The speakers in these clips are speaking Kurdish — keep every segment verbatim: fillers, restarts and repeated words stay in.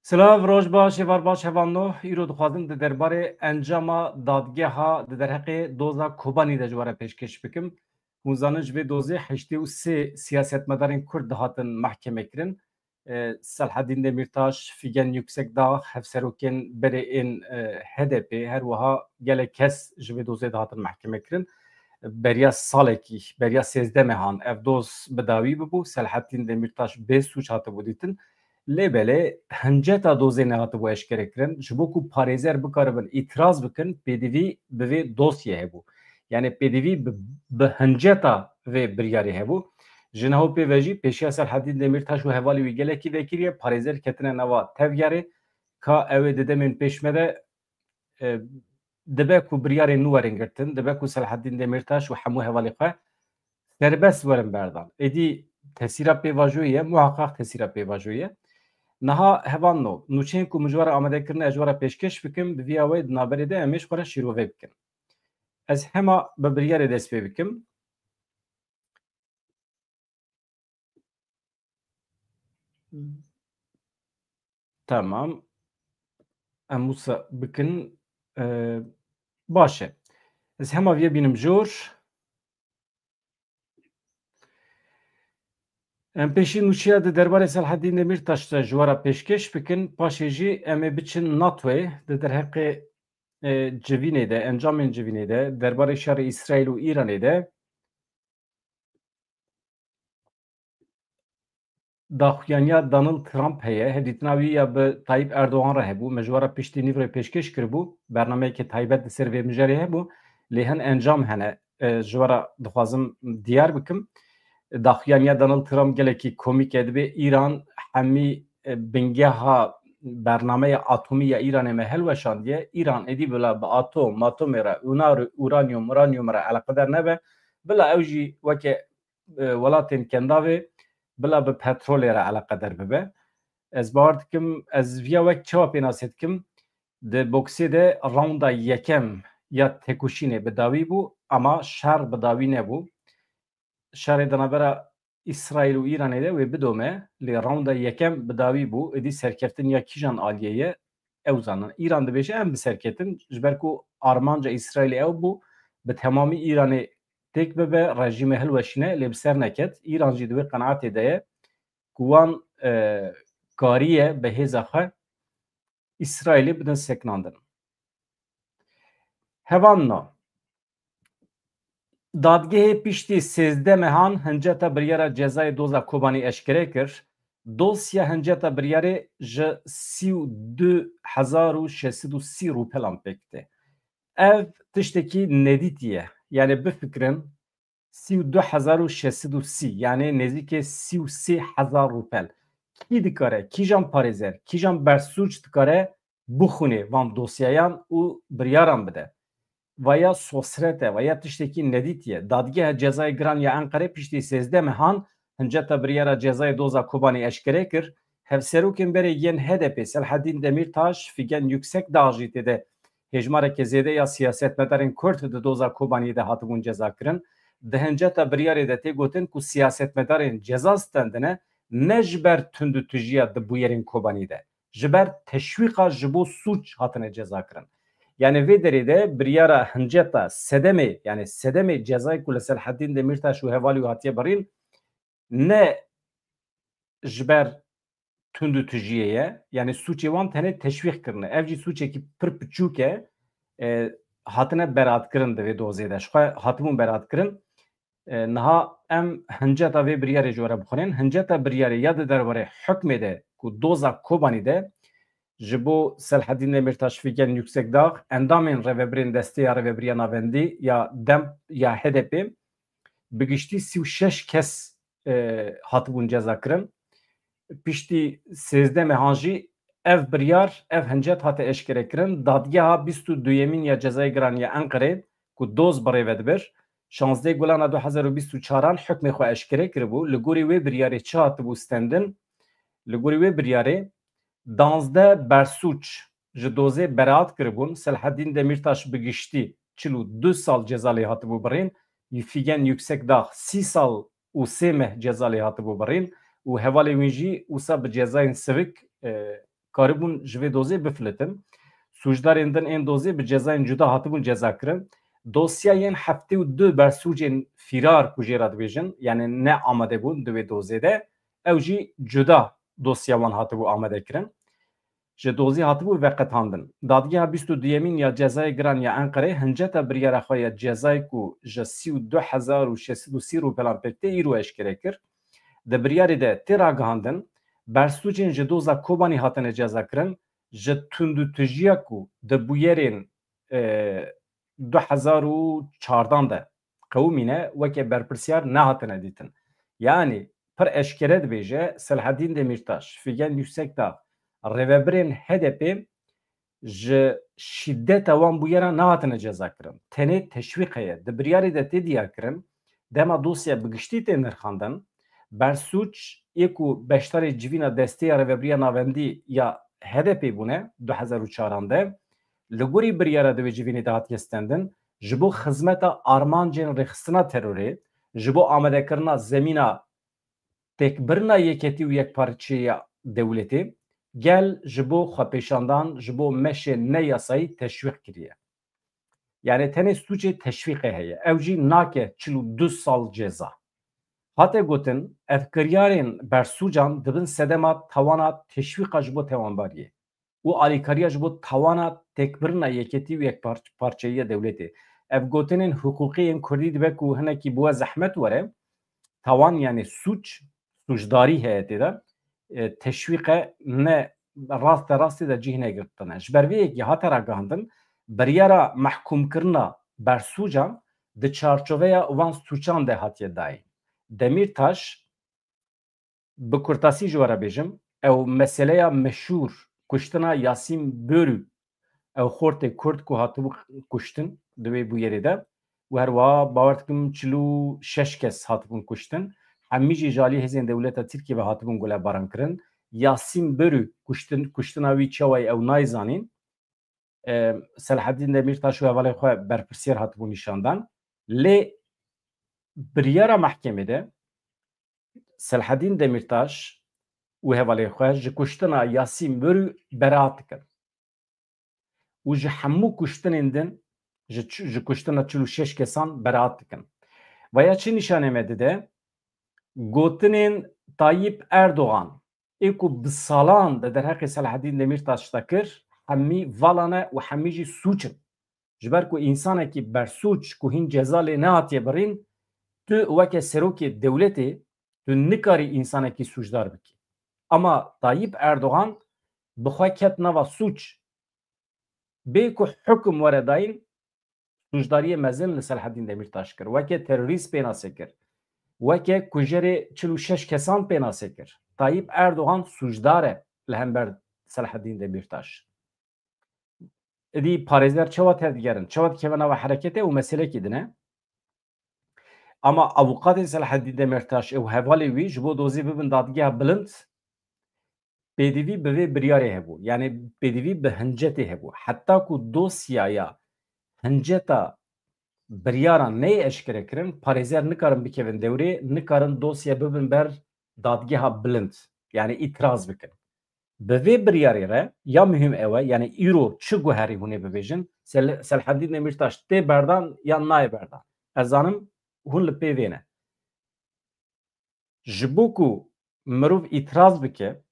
Silav, roj baş, êvar baş, hevalno. Îro dixwazim di derbarê encama dadgeha di derheqê doza Kobanî de ji we re pêşkêş bikim. Hûn zanin ji vê dozê heştê û sê siyasetmedarên Kurd dihatin mehkeme kirin. E, Selhedîn Demîrtaş, Figen Yüksekdağ, hevserokên berê ên, e, H D P, her wiha gelek kes ji vê dozê dihatin mehkeme kirin. Beriya salekî, beriya sêzdeh mehan ev doz bi dawî bibû. Selhedîn Demîrtaş bê sûc hatibû dîtin. Lê belê hinceta dozê nehatibû eşkere kirin. Ji bo ku parêzer bikaribin îtiraz bikin, pêdivî bi vê dosyê hebû. Yani pêdivî bi, bi hinceta vê biryarê hebû. Ji neho pê ve jî pêşiya Selhedîn Demîrtaş û hevalê wî gelekî vekiriye, parêzer ketine nava tevgerê. Ka ew ê di demên pêş me de, e, dibe ku biryarên nû werin girtin, dibe ku Selhedîn Demîrtaş û hemû hevalê xwe serbest werin berdan. Êdî tesîra pêvajoyê ye, muhaqqaq tesîra pêvajoyê ye. Niha hevalno, nûçeyên ku min ji we re amade kirine, ez ji we re pêşkêş bikim, bi vî awayî di navberê de em ê ji xwe re şîrove bikin. Ez hema bi biryarê dest pê bikim. Tamam. Em wisa bikin. Ee, baş e. Ez hema vê bînim jor. Em pêşî nûçeya di derbarê Selhedîn Demîrtaş de ji we re pêşkêş bikin. Paşê jî em ê biçin NATOyê di derheqê, e, civînê de, encamên civînê de, derbarê şerê Îsraîl û Îranê de daxuyaniya Donald Trump heye. Hevdîtina wî ya bi Tayyip Erdogan re hebû. Me ji we re piştî nîv re pêşkêş kiribû. Bernameyeke taybet li ser vê mijarê hebû. Lê hin encam hene. E, ji we re dixwazim diyar bikim. Daxuyaniya Donald Trump gelekî komîk e. Dibê Îran hemî, e, bingeha bernameya atomî ya Îranê me hilweşandiye. Îran êdî bila bi atom, matomê re, ûnar, uranyum, uranyum re eleqedar nebe. Bila ew jî weke, e, welatên Kendavê bila bi petrolê re eleqedar bibe. Ez bawer dikim, ez viya wek çawa pênasê dikim, di boksê de raunda yekem ya têkoşînê bi dawî bû, ama şer bi dawî nebû. Şerê di navbera Îsraîl û Îranê de wê bidome, lê raunda yekem bi dawî bû, êdî serkeftin ya kîjan aliyê ye, ew zanin. Îran dibêje, em bi ser ketin, ji ber ku armanca Îsraîlê ew bû, bi temamî Îranê têk bibe, rejîmê hilweşîne, lê bi ser neket. Îran jî di wê qenaetê de ye ku wan, e, kariye bi hêza xwe Îsraîlê bidin sekinandin. Hevalno, dadgehê piştî sêzdeh mehan hinceta biryara cezayê doza Kobanî eşkere kir. Dosya hinceta biryarê ji sî û du hezar û şeş sed û sî rûpelan pêk tê. Ev tiştekî nedîtî ye. Yani bifikirin, sî û du hezar û şeş sed û sî, yani nêzîkê sî û sê hezar rûpel. Kî dikare, kîjan parêzer, kîjan bersûc dikare bixwîne van dosyayan û biryaran bide? Vaya sosret e, vaya tiştekî nedîtî ye. Dadgeha Cezayê Giran ya Enqerê piştî sêzdeh mehan hinceta biryara cezayê doza Kobanî eşkere kir. Hevserokên berê yên H D P, Selhedîn Demîrtaş, Figen Yüksekdağ jî tê de hêjmareke zêde ya siyasetmedarên Kurd di doza Kobaniyê de hatibûn cezakirin. Di hinceta biryarê de tê gotin ku siyasetmedarên ceza stendine ne ji ber tundûtijiya di bûyerên Kobanî de, ji ber teşwîqa ji bo sûc hatine cezakirin. Yani vê derê de biryara hinceta sedemê, yani sedemê cezayê ku li Selhedîn Demîrtaş û hevalî wî hatiye birîn, ne ji ber tundûtijiyê ye, yani sûcê wan tenê teşwîq kirine. Ev jî sûcekî pir piçûk e, e, hatine beratkirin di vê dozê de. Ji xwe hatibûn beratkirin. E, niha em hinceta vê biryarê ji we re bixwînin. Hinceta biryarê ya di derbarê hukmê de ku doza Kobanî de ji bo Selhedîn Demîrtaş, Figen Yüksekdağ, endamên rêvebirên Desteya Rêvebiriya Navendî ya dem ya H D P bi giştî sî û şeş kes, e, hatibûn cezakirin. Piştî sêzdeh mehan jî ev biryar, ev hincet hate eşkerekirin. Dadgeha bîst û duyemîn ya Cezayê Giran ya Enqerê ku doz bi rê ve dibir, şazdeh Gulana du hezar û bîst û çaran hukmê xwe eşkere kiribû. Li gorî wê biryarê çi hatibû stendin? Li gorî wê biryarê danzdeh bersûc ji dozê beraat kiribûn. Selhedîn Demîrtaş bi giştî çil û du sal ceza lê hatibû birîn. Figen Yüksekdağ sî sal û sê meh ceza lê hatibû birîn û hevalê wî jî wisa bi cezayên sivik, e, karibûn ji vê dozê bifilitin. Sûcdarên din ên dozê bi cezayên cuda hatibûn cezakirin. Dosya yên heftê û du bersûcên fîrar ku jê re dibêjin, yani ne amade bûn di wê dozê de, ew jî cuda dosya wan hatibû amadekirin. Ji dozê hatibû veqetandin. Dadgeha bîst û duyemîn ya Cezayê Giran ya Enqerê hinceta biryara xwe ya cezayê ku ji sî û du hezar û şeş sed û sî rûpelan pêk tê îro eşkere kir. Di biryarê de tê ragihandin, bersûcên ji doza Kobanî hatine cezakirin, ji tundûtijiya ku di bûyerên, e, du hezar û çardan de qewimîne, weke berpirsyar nehatine dîtin. Yanî pir eşkere dibêje, Selhedîn Demîrtaş, Figen Yüksekdağ, rêvebirên H D P ji şîdeta wan bûyera nehatine cezakirin. Tenê teşwîq heye. Di biryarê de tê diyarkirin, dema dosya bi giştî tê nirxandin, bersûc yê ku beşdarê civîna desteya rêvebiriya navendî ya H D P bûne du hezar û çaran de, li gorî biryara di wê civînê de hatiye stendin, ji bo xizmeta armancên rêxistina terorê, ji bo amadekirina zemîna têkbirina yeketî û yekparçeya dewletê, gel ji bo xwepêşandan, ji bo meşê neyasayî teşwîq kiriye. Yani tenê sûcê teşwîqê heye. Ew jî nake çil û du sal ceza. Hate gotin, ev kiryarên bersûcan dibin sedema tawana teşwîqa ji bo tewanbariyê û alîkariya ji bo tawana têkbirina yeketî û yekparçeyiya dewletê. Ev gotinên hiqûqî yên kurdî dibe ku hinekî bi we zehmet were, tawan yani sûc, sûcdarî heye tê de, e, teşwîqe ne raste rastê de cih negirtine. Ji ber vê yekê hate ragihandin, biryara mehkûmkirina bersûcan di çarçoveya wan sûcan de hatiye dayîn. Demîrtaş, bi kurtasî ji we re bêjim, ew meseleya meşhûr kuştina Yasîn Börû, ew xortê Kurd ku hatibû kuştin di wê bûyerê de, û her wiha bawer dikim çil û şeş kes hatibûn kuştin. Hemî jî ji alî hêzên dewleta Tirkiyê ve hatibûn gulebaran kirin. Yasîn Börû kuştin, kuştina wî çawa ye ew nayê zanîn. E, Selahedîn Demîrtaş û hevalên xwe berpirsiyar hatibûn nîşandan. Lê biryara mehkemê de Selahedîn Demîrtaş û hevalên xwe ji kuştina Yasîn Börû beraat dikin. Û ji hemû kuştinên din, ji, ji kuştina çil û şeş kesan beraat dikin. Vaya çi nîşanê me dide? Gotinên Tayyip Erdogan ê ku bi salan di derheqê Selahedîn Demîrtaş de kir, hemî vala ne û hemî jî sûc in. Ji ber ku însanekî bersûc ku hîn ceza lê nehatiye birîn, tu weke serokê dewletê, tu nikarî însanekî sûcdar bikî. Ama Tayyip Erdogan bi xwe ket nava sûc. Bê ku hukum were dayîn, sûcdariyê mezin li Selahedîn Demîrtaş kir. Weke terorîst pênasê kir. Weke kujerê çil û şeş kesan pênasê kir. Tayyip Erdogan sûcdar e li hember Selahedîn Demîrtaş. Îdî parêzer çawa tevdigerin, çawa dikeve nava hereketê û meselekî din e. Ama avûkatên Selahedîn Demîrtaş û hevalê wî ji bo dozê bibin dadgeha bilind, pêdivî bi vê biryarê hebû. Yani pêdivî bi hincetê hebû. Heta ku dosyaya hinceta biryaran neyê eşkere kirin, parêzer nikarin bikevin dewrê, nikarin dosya bibin ber dadgeha bilind. Yani îtiraz bikin. Bi vê biryarê re ya muhîm ew e, yani îro çi guherî hûn ê bibêjin, Sel-, Selahedîn Demîrtaş tê berdan yan nayê berdan. Ez zanim hûn li pê vê ne. Ji bo ku mirov îtiraz bike,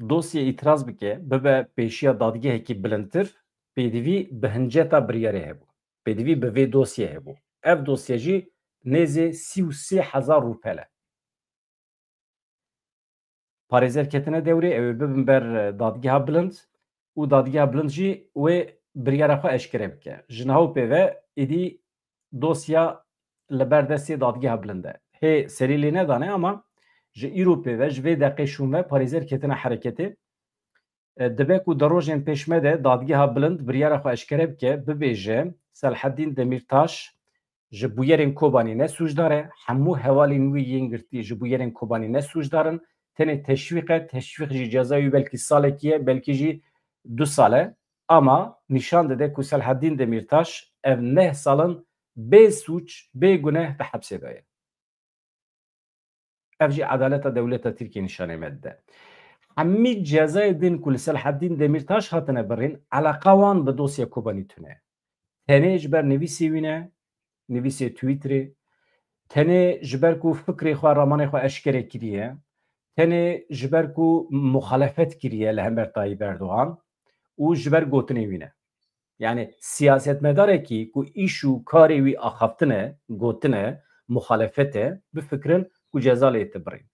dosyê îtiraz bike, bibe pêşiya dadgehekî bilindtir, pêdivî bi hinceta biryarê hebû. Pêdivî bi vê dosyê hebû. Ev dosye jî nêzê sî û sê hezar rûpel e. Parêzer ketine dewrê, ew ê bibin ber, e, dadgeha bilind û dadgeha bilind jî wê biryara xwe eşkere bike. Ji niha û pê ve êdî dosya li ber destê dadgeha bilind e. Hê serî lê nedane ama ji îro pê ve, ji vê deqê şûn ve parêzer ketine hereketê. E, dibe ku di rojên pêş me de dadgeha bilind biryara xwe eşkere bike, bibêje, Selahedîn Demîrtaş ji bûyerên Kobanî ne sûcdar e, hemû hevalên wî yên girtî ji bûyerên Kobanî ne sûcdar in, tenê teşwîq e, teşwîq jî ceza wî belkî salekî ye, belkî jî du sal e. Ama nîşan dide ku Selahedîn Demîrtaş ev neh sal in bê sûc, bê guneh di hepsê de ye. Ev jî edaleta dewleta Tirkiyê nîşanê me dide. Hemî cezayê din ku li Selahaddîn Demîrtaş hatine birîn, eleqa wan bi dosya Kobanî tune. Tenê ji ber nivîsê wî ne, nivîsê Twitterê, tenê ji ber ku fikrê xwe, ramanê xwe eşkere kiriye, tenê ji ber ku muxalefet kiriye li hember Tayyip Erdogan û ji ber gotinê wî ne. Yani siyasetmedarekî ku îş û karê wî axaftine, gotine, muxalefet e, bifikirin ku ceza lê tibirîn.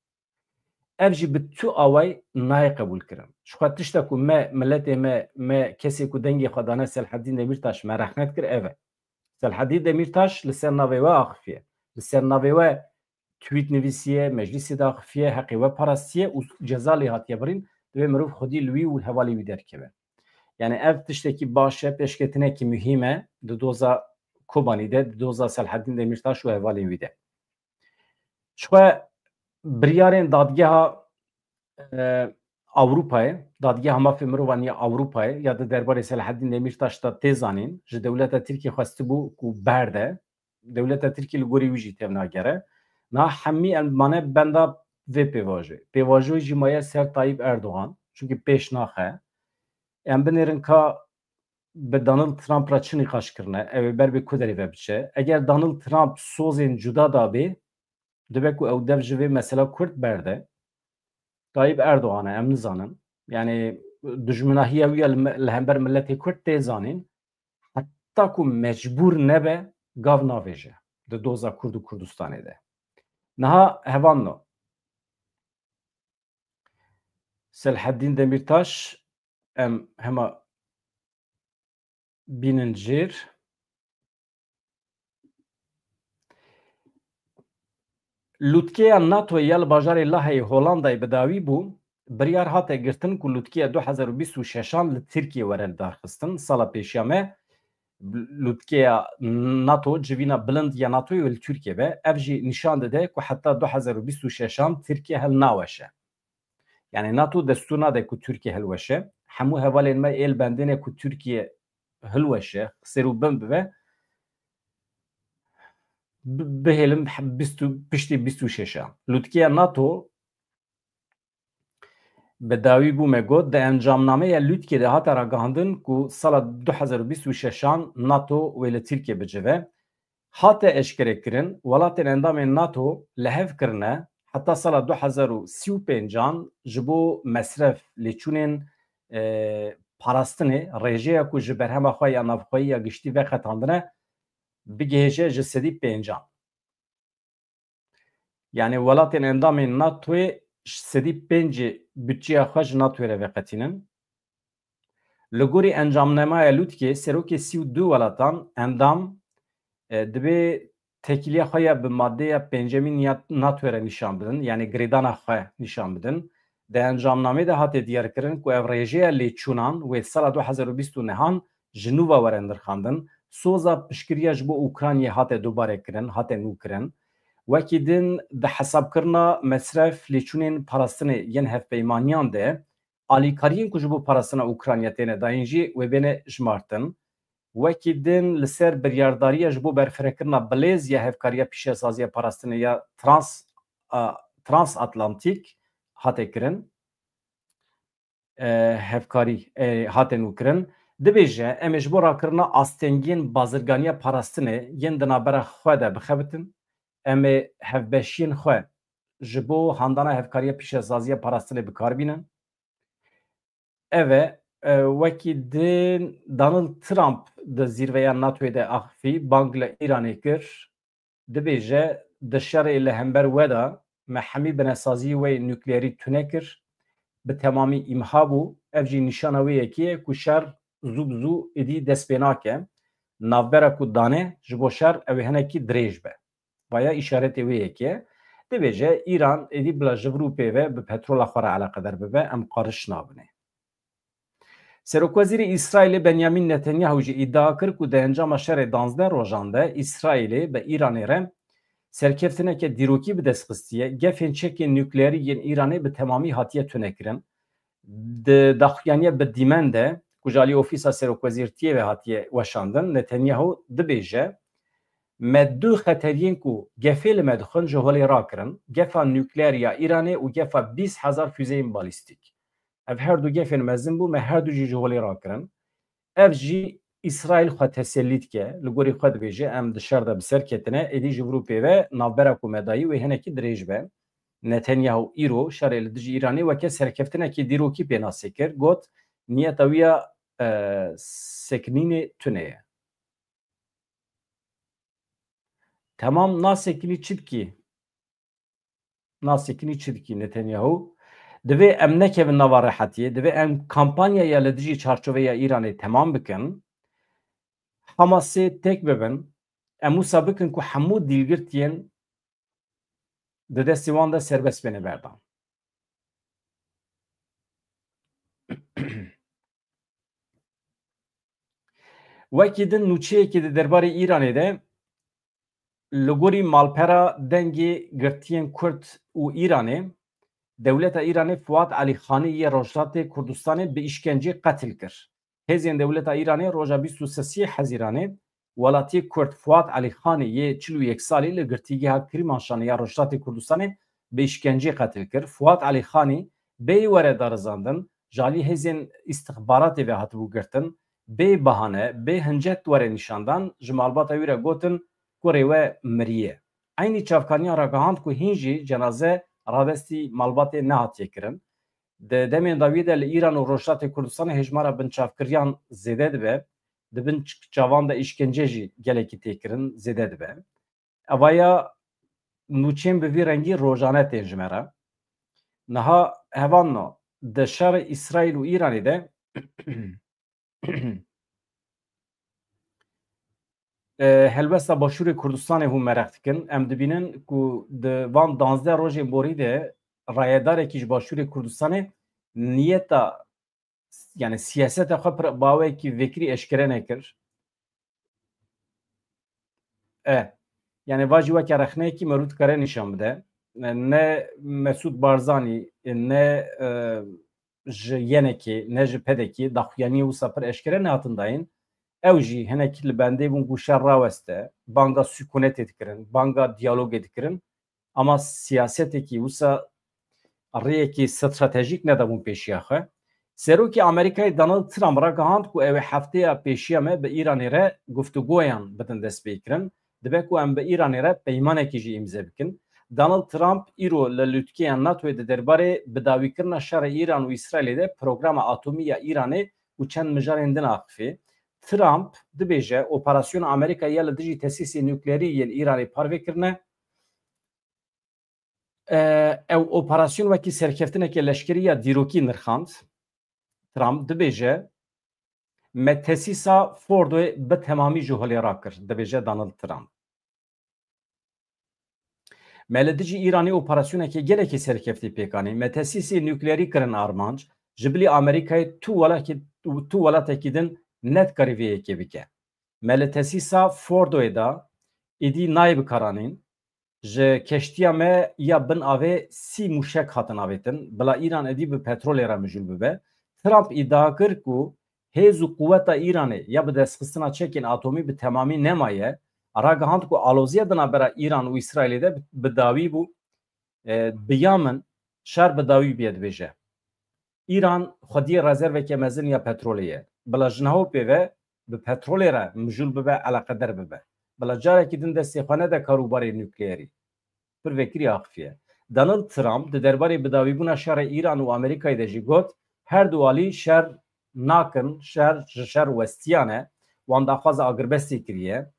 Ev jî bi tu away nayê qebûl kirin. Ji xwe tişta ku me, miletê me, me kesê ku dengê xwe dane Selahaddîn Demîrtaş me rexnet kir, ev e. Selahaddîn Demîrtaş li ser navê we axifiye. Li ser navê we tweet nivîsiye, meclisê de axifiye, heqê we parastiye û ceza lê hatiye birîn, divê mirov xwedî li wî û li hevalê wî derkeve. Yani ev tiştekî baş e, pêşketinekî muhîm e di doza Kobanî de, di doza Selahaddîn Demîrtaş û hevalên wî de. Ji xwe biryarên dadgeha, e, Ewropayê, dadgeha mafê mirovan ya Ewropayê ya di derbarê Selahaddîn Demîrtaş de tê zanîn, ji dewleta Tirkiyê xwestibû ku berde, dewleta Tirkiyê li gorî wî jî tevnagere. Niha hemî em mane benda vê pêvajoyê. Pêvajoyê jî maye ser Tayyip Erdogan, çunkî pêş naxe. Em binêrin ka bi Donald Trump re çi nîqaş kirine, ew ê ber bi ku derê ve biçe. Eger Donald Trump sozên cuda dabê, dibe ku ew dev ji vê mesela Kurd berde. Tayyip Erdogan e, em nizanin. Yani dijminahiya wî ya li me-, li hember miletê Kurd tê zanîn. Heta ku mecbûr nebe, gav navêje di doza Kurd û Kurdistanê de. Niha hevalno. Selahaddîn Demîrtaş, em hema bînin jêr. Lûtkeya NATO ya li bajarê Laheyê Holandayê bi dawî bû, biryar hate girtin ku lûtkeya du hezar û bîst û şeşan li Tirkiyê were lidarxistin. Sala pêşiya me lûtkeya NATO, civîna bilind ya NATOyê li Tirkiyê be. Ev jî nîşan dide ku heta du hezar û bîst û şeşan Tirkiye hilnaweşe. Yani NATO destûr nade ku Tirkiye hilweşe. Hemû hevalên me ê li bendê ne ku Tirkiye hilweşe, ser û bin bibe. Bi-, bihêlim bîst û, piştî bîst û şeşan. Lûtkeya NATO bi dawî bû, me got, di encamnameya Lûtkê de hate ragihandin ku sala du hezar û bîst û şeşan NATO wê li Tirkiye bicive. Hate eşkerekirin, welatên endamên NATO li hev kirine heta sala du hezar û sî û pêncan ji bo mesref, lêçûnên, e, parastinê, rêjeya ku ji berhema xwe ya navxweyî ya giştî veqetandine, bigihêje ji sedî pêncan. Yani welatên endamên NATOyê sedî pêncî budçeya xwe ji NATOyê re veqetînin. Li gorî encamnameya Lûtkê, serokê sî û du welatan endam, e, divê têkiliya xwe ya bi madeya pêncemîn ya NATOyê re nîşan bidin, yani girêdana xwe nîşan bidin. Di encamnameyê de hate diyarkirin ku ev rêjeya lêçûnan wê sala du hezar û bîst û nehan ji nû ve were nirxandin. Soza piştgiriya ji bo Ukraynayê hate dubare kirin, hate nû kirin. Wekî din di hesabkirina mesref lêçûnên parastinê yên hevpeymaniyan de alîkariyên ku ji bo parastina Ukrayna têne dayîn jî wê bêne jimartin. Wekî din li ser biryardariya ji bo berfirekirina bilêz ya hevkariya pîşesaziya parastinê ya trans, a, transatlantîk hate kirin. E, hevkarî, e, hate nûkirin. Dibêje, em ê ji bo rakirina astengiyên bazirganiya parastinê yên di navbera xwe de bixebitin. Em ê hevbeşiyên xwe ji bo handana hevkariya pîşesaziya parastinê bi kar bînin. Ev e, e, wekî din Donald Trump di zîrveya NATOyê de axifî, bang li Îranê kir. Dibêje, di şerê li hember we de me hemî binesaziyê we yê nukleerî tune kir, bi temamî îmha bû. Ev jî nîşana wê yekê ye ku şer zû bi zû êdî dest pê nake. Navbera ku dane ji bo şer ew ê hinekî dirêj be. Vaya îşaretê wê yekê ye. Dibêje, Îran êdî bila ji vir û pê ve bi petrola xwe re eleqedar bibe, em qariş nabinê. Serokwezîrê Îsraîlê Benyamin Netanyahu jî îdia kir ku di encama şerê danzdeh rojan de Îsraîlê bi Îranê re serkeftineke dîrokî bi dest xistiye, gefên çekên nukleerî yên Îranê bi temamî hatiye tunekirin. Di daxuyaniya bi dîmen de ku ji alî Ofîsa Serokwezîrtiyê ve hatiye weşandin, Netanyahu dibêje, me du xeteriyên ku gefê li me dixwin ji holê rakirin, gefa nukleer ya Îranê û gefa bîst hezar füzeyên balîstîk. Ev her du gefên mezin bû, me her du jî ji holê rakirin. Ev jî Îsraîl xwe tesellî dike, li gorî xwe dibêje, em di şer de bi ser ketine, êdî ji vir û pê ve navbera ku me dayî wê hinekî dirêj be. Netanyahu îro şerê li dijî Îranê weke serkeftinekî dîrokî pênasê kir, got, niyeta wî ya, e, sekinînê tune ye. Temam, nasekinî çi dikî? Nasekinî çi dikî Netanyahu? Divê em nekevin nava rehetiyê, divê em kampanyaya li dijî çarçoveya Îranê temam bikin. Hamasê tek bibin, em wisa bikin ku hemû dîlgirtiyên di destê wan de serbest bêne berdan. Wekî din nûçeyekî di derbarê Îranê de, li gorî malpera dengê girtiyên Kurd û Îranê, dewleta Îranê Fuat Elî Xanî yê Rojhilatê Kurdistanê bi îşkencê qetil kir. Hêzên dewleta Îranê roja bîst û sê Hezîranê welatiyê Kurd Fuat Elî Xanî yê çil û yek salî li girtîgeha Kirmanşanê ya Rojhilatê Kurdistanê bi îşkencê qetil kir. Fuat Elî Xanî bêyî were darizandin, ji alî hêzên îstixbaratê ve hatibû girtin, bê bahane, bê hincet were nîşandan, ji malbata wî re gotin, kurê we miriye. Eynî çavkaniya ragihand ku hîn jî cenaze radestî malbatê nehatiye kirin. Di demên dawiyê de li Îran û Rojhilatê Kurdistanê hêjmara binçavkiriyan zêde dibe, di bin ç-, çavan de îşkence jî gelekî tê kirin, zêde dibe. Evaya nûçeyên bi vî rengî rojane tên ji me re. Niha hevalno, di şerê Îsraîl û Îranê de e, helwesta Başûrê Kurdistanê hûn mereq dikin. Em dibînin ku di van danzdeh rojên borî de rayedarekî ji Başûrê Kurdistanê niyeta, yani siyaseta xwe pir bi awayekî vekirî eşkere nekir. E, yani va jî weke rexneyekî me rû dikare nîşan bide. E, ne Mesûd Barzanî, e, ne, e, ji yenekê, ne ji pedekê daxuyaniyê wisa pir eşkere nehatin dayîn. Ew jî hinekî li bendê bûn ku şer raweste, banga sûkunetê dikirin, banga diyalogê dikirin. Ama siyasetekî wisa rêyekî stratejîk nedabûn pêşiya xwe. Serokê Amerîkayê Donald Trump ragihand ku ew ê hefteya pêşiya me bi Îranê re guftûgoyan bidin destpêkirin. Dibe ku em bi Îranê re peymanekî jî îmze bikin. Donald Trump îro li lûtkeya NATOyê di derbarê bidawîkirina şerê Îran û Îsraîlê de programa atomî ya Îranê û çend mijarên din axifî. Trump dibêje, operasyona Amerîkayê ya li dijî tesîsê nukleerî yên Îranê parve kirine. E, ew operasyon wekî serkeftineke leşkerî ya dîrokî nirxand. Trump dibêje, me tesîsa Fordoyê bi temamî ji holê rakir, dibêje Donald Trump. Me li dijî Îranê operasyoneke gelekî serkeftî pêk anî. Me tesîsê nukleerî kirin armanc, ji bilî Amerîkayê tu welakê-, tu welatekî din nedikarî vê yekê bike. Me li tesîsa Fordoyê de êdî nayê bikaranîn. Ji keştiya me ya bin avê sî mûşek hatin avêtin. Bila Îran êdî bi petrolê re mijûl bibe. Trump îdia kir ku hêz û quweta Îranê ya bi destxistina çekên atomî bi temamî nemaye. Ragihand ku aloziya di navbera Îran û Îsraîlê de bi, bi dawî bû. E, bi ya min şer bi dawî bûye, dibêje. Îran xwediyê rezerveke mezin ya petrolê ye. Bila ji niha û pê ve bi petrolê re mijûl bibe, eleqeder bibe. Bila carekî din destê xwe nede karûbarê nukleerî. Pir vekirî axifiye. Donald Trump di derbarê bidawîbûna şerê Îran û Amerîkayê de jî got, her du alî şer nakin, şer ji şer westiyan e, wan daxwaza agirbestê kiriye.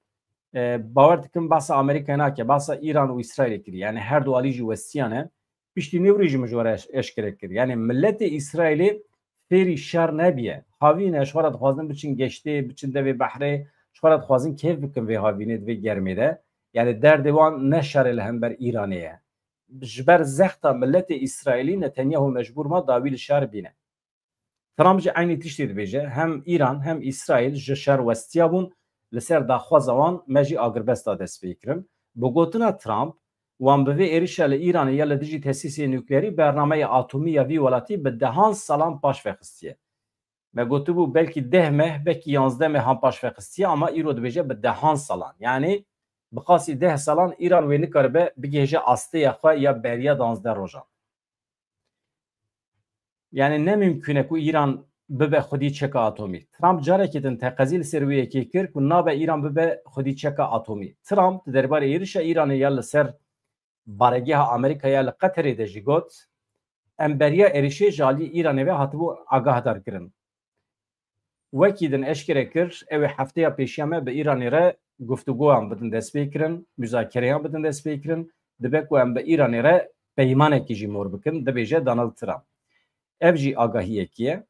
E, bawer dikim behsa Amerîkayê nake, behsa Îran û Îsraîlê kiriye. Yani her du alî jî westiyan e. Piştî nêvrî jî min ji we re eş-, eşkere kir. Yani miletê Îsraîlê fêrî şer nebiye. Havîn e, ji xwe re dixwazin biçin geştê, biçin devê behrê, ji xwe re dixwazin kêf bikin vê havînê, di vê germê de. Yani derdê wan ne şerê li hember Îranê ye. Ji ber zexta miletê Îsraîlî Netanyahu mecbûr ma dawî li şer bîne. Trump jî eynî tiştê dibêje, hem Îran hem Îsraîl ji şer westiya bûn, li ser daxwaza wan me jî agirbesta dest pê kirin. Bi gotina Trump, wan bi vê êrişa li Îranê ya li dijî tesîsê nukleerî bernameyê atomî ya vî welatî bi dehan salan paş ve xistiye. Me gotibû belkî deh meh, belkî yanzdeh meh han paş ve xistiye, ama îro dibêje bi dehan salan. Yani bi qasî deh salan Îran wê nikaribe bigihêje astêya xwe ya beriya danzdeh rojan. Yani ne mimkun e ku Îran bibe xwedî çeka atomî. Trump carekê din teqezî li ser wê yekê kir ku nabe Îran bibe xwedî çeka atomî. Trump di derbarê êrişa Îranê ya li ser baregeha Amerîkaya li Qeterê de jî got, em beriya êrişê ji alî Îranê ve hatibû agahdar kirin. Wekî din eşkere kir, ew ê hefteya pêşiya me bi Îranê re guftûgoyan bidin destpêkirin, muzakereyan bidin destpêkirin, dibe ku em bi Îranê re peymanekî jî mor bikin, dibêje Donald Trump. Ev jî agahiyekî ye.